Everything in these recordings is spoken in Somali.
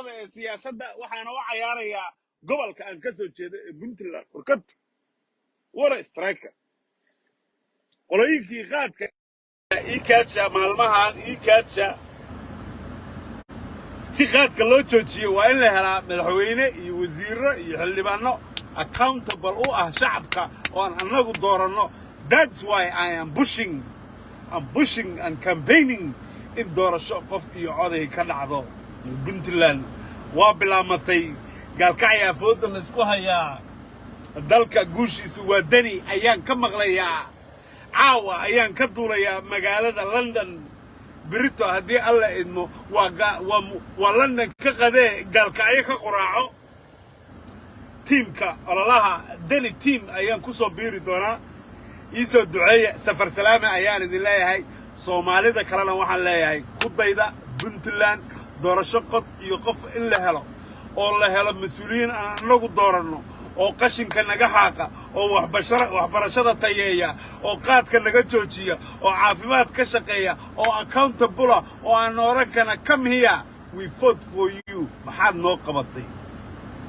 Dhallinyarada ee siyaasadda. Waxaana u cayaarayaa gobolka aan ka soo jeedo ee Puntland. Warkad wara striker, qolooyinkii qaadka ii kaadsha, maalmahan ii kaadsha. Si qaadka loo joojiyo, waa in la helaa madaxweyne iyo wasiirro iyo xildhibaano accountable u ah shacabka oo aan annagu dooranno. That's why I am pushing, I'm pushing and campaigning in doorasho qof iyo coday ka dhacdo Puntland. Waa bilaamatay. Gaalkacyaa fooda laysku hayaa. Dalka guushiisu waa Deni ayaan ka maqlayaa. Caawa ayaan ka duulayaa magaalada London. Berito haddii Alla idmo, waa London ka qadee, Gaalkacyo ka quraaco. Tiimka ololaha Deni team ayaan ku soo biiri doonaa. Iisoo duceeya. Safar salaame ayaan idin leeyahay. Soomaalida kalena waxaan leeyahay, ku dayda Puntland. Doorasho qod iyo qof in la helo, oo la helo mas-uuliyiin aan annagu dooranno, oo qashinka naga xaaqa, oo waxbarashada tayeeya, oo qaadka naga joojiya, oo caafimaad ka shaqeeya, oo accountable, oo aan oran kana, "Come here, we fought for you, maxaad noo qabatay?"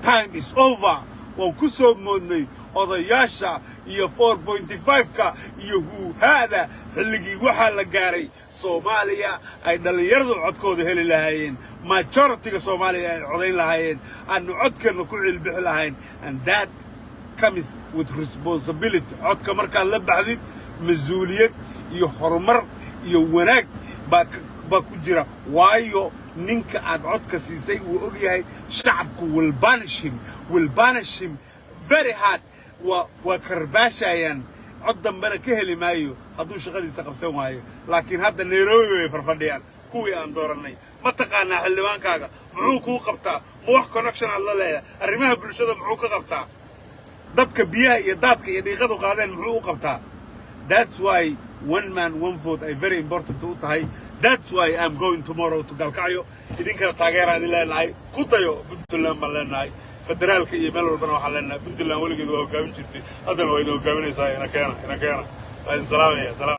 Time is over. Waan ku soo moodnay odayaasha iyo 4.5-ka iyo huuhaada. Xilligii waxaa la gaaray Soomaaliya ay dhallinyaradu codkooda heli lahaayeen, majority-ga Soomaaliya ay codayn lahaayeen, aanu codkeenna ku cilbixi lahayn. And that comes with responsibility. Codka markaad la baxdid, mas-uuliyad iyo horumar iyo wanaag baa ku jira, waayo ninka aad codka siisay wuu og yahay shacabku will punish him, will punish him very hard. Waa karbaashayaan, cod dambena ka heli maayo hadduu shaqadiisa qabsan waayo. Laakiin hadda Nairobi bay farfadhiyaan kuwii aan doorannay. Ma taqaanaa xildhibaankaaga? Muxuu kuu qabtaa? Ma wax connection aad la leedahay? Arrimaha bulshada muxuu ka qabtaa? Dadka biyaha iyo daadka iyo dhiiqadu qaadeen muxuu u qabtaa? That's why one man, one vote ay very important u tahay. That's why I'm going tomorrow to Galkacyo. Idinkana taageeraan idin leenahay. Ku dayo Puntland baan leenahay. Federaalka iyo meel walbana waxaan leenahay, Puntland weligeed waa hoggaamin jirtay, haddana waa idin hoggaaminaysaa. Ina keena, ina keena. Waa idin salaamaya. Salaam.